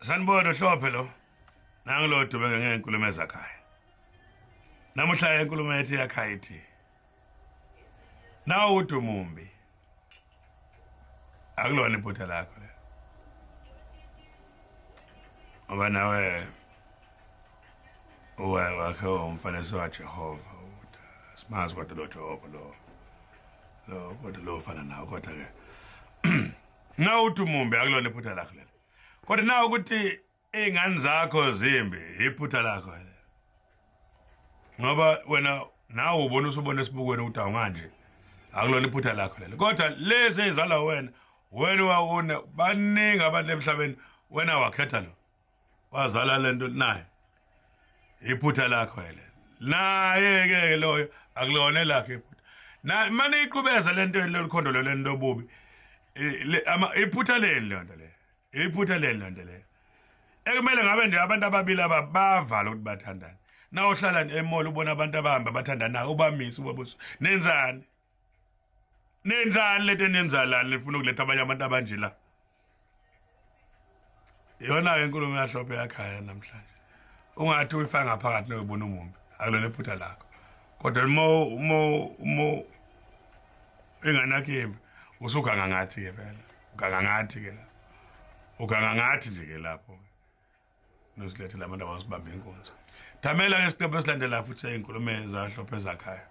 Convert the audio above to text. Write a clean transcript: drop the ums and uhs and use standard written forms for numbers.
Sanibona uhlophe lo. Nangu lo dubeke ngenkulumo ezakhaya. Namuhla inkulumo yethu yakhaya ithi. Nawu uthi mumbi. Akulona iphutha lakho le. Ngoba nawe uwe wakhe umfanekiso waJehova. Simazi kodwa lo Jehova lo. Lo kodwa lo ufana nawe kodwa ke. Nawu uthi mumbi akulona iphutha lakho lelo. Kodwa nawu ukuthi iy'ngane zakho zimbi iphutha lakho ngoba wena nawe ubona usubona esibukweni ukuthi awunganje akulona iphutha lakho lelo kodwa lezi ezizalwa wena wena wawuna baningi abantu emhlabeni wena wakhetha lo wazala lento naye iphutha lakho lelo naye ke loyo akulona elakhe iphutha na manje iqhubeza lento lolukhondo lento obubi iphutha leni leyo nto leyo Iphutha leli lento leyo. Ekumele ngabe nje abantu ababili aba bavala ukuthi bathandana. Na uhlala emall ubona abantu abahamba bathandana ubamise ubabuso. Nenzani? Nenzani lento enenzalani nifuna ukuletha abanye abantu abanje la? Yona ke inkulumo yahlophe yakhaya namhlanje. Ungathi uyifaka ngaphakathi noyibona umumbi. Akulona iphutha lakho. Kodwa uma uma uma enganakho imbi usuganga ngathi ke phela. Uganga ngathi ke lapho. Uganga ngathi nje ke lapho ke. Nosilethela abantu abasibamba inkunzi. Thamela ke isiqephu esilandelayo futhi seyinkulumo ezahlophe ezakhaya.